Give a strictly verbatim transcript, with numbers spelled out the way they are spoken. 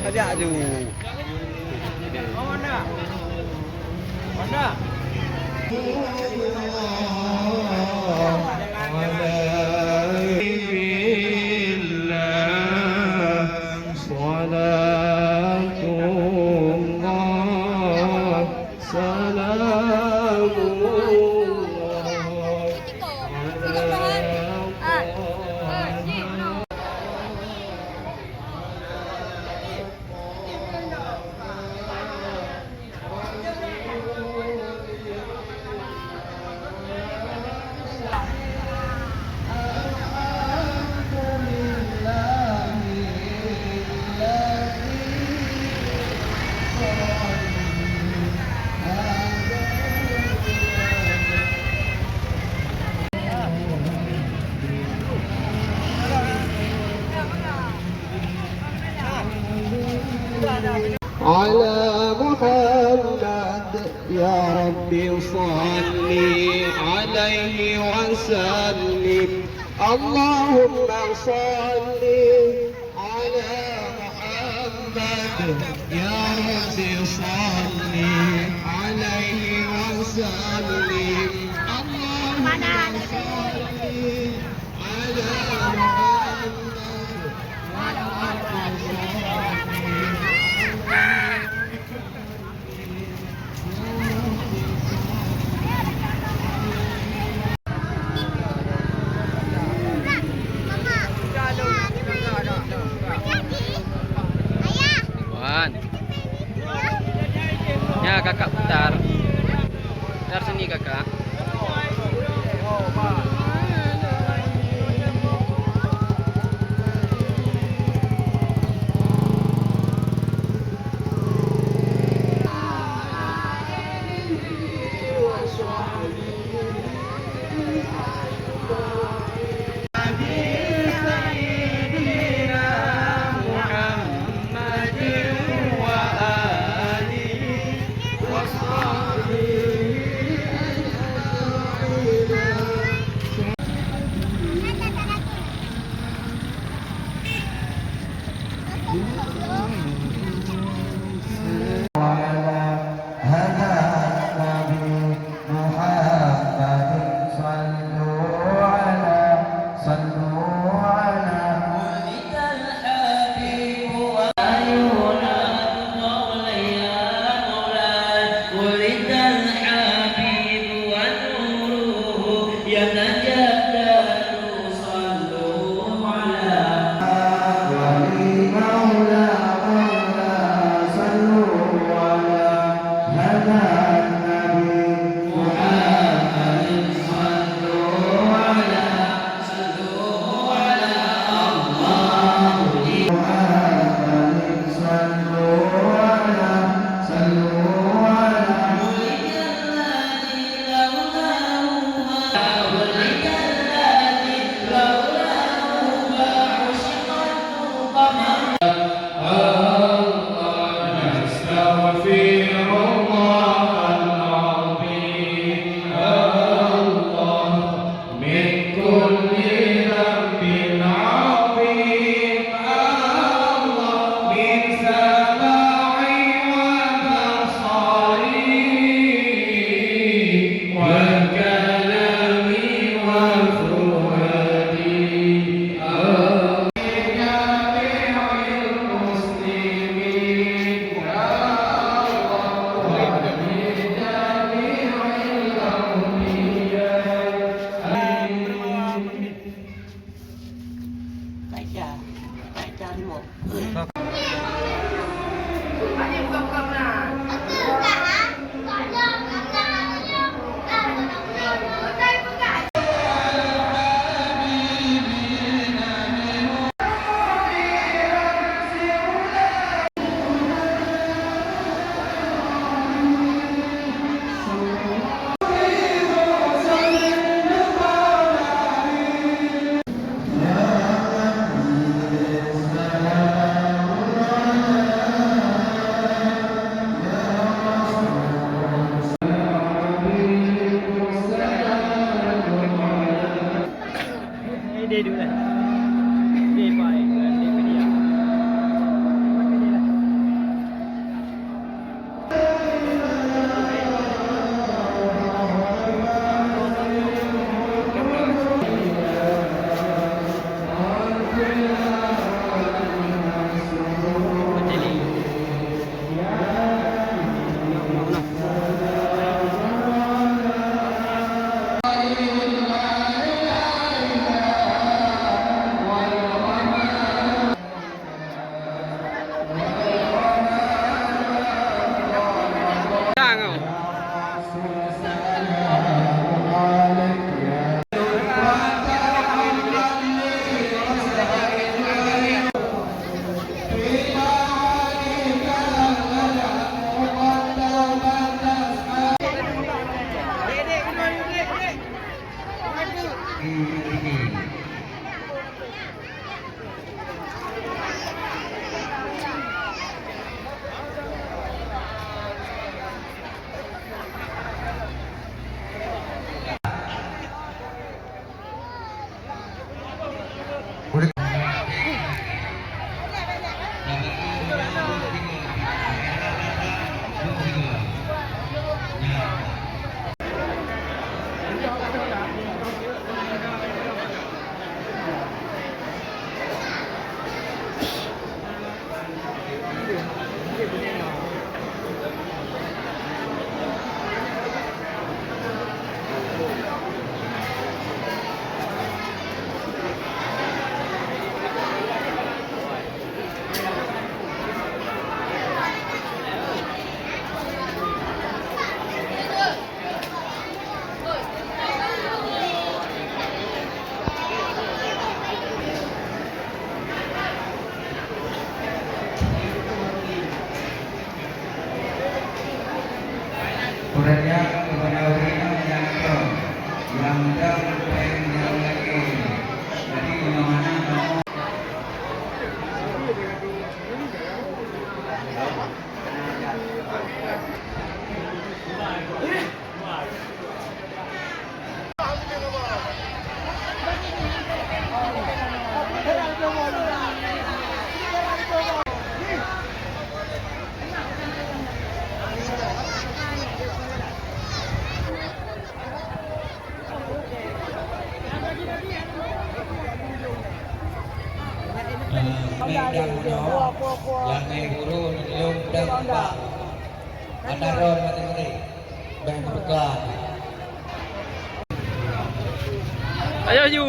Ajak aju. على محمد، يا رب صل عليه وسلم. اللهم صل على محمد، يا رب صل عليه وسلم. اللهم صل على محمد. Wan. Nya kakak putar. Putar sini kakak. وعلى هذا النبي محمد. صلوا على، صلوا على. ولد الحبيب ويولد مولى، يا مولاي. ولد الحبيب ونوره يتجدد. صلوا على ولي مولى مولى، صلوا على هذا النبي محمد، صلوا على، صلوا على الله محمد، صلوا على، صلوا على أستغفر الله العظيم، الله، من كل ذنب عظيم، الله، من سمعي وبصري وكلامي وفؤادي. Dia dulu lah. Dia baik dengan dia media. Kurang kepada ureueng nyang keu, nyang dang peureulèe lagèe nyoe. Jadi, di mana-mana kamoe Eh, meudang nyoe, nyang mé guru neulheueh deuek bak. Ata droe maté-maté. Bèk buka. Ayo, Yu.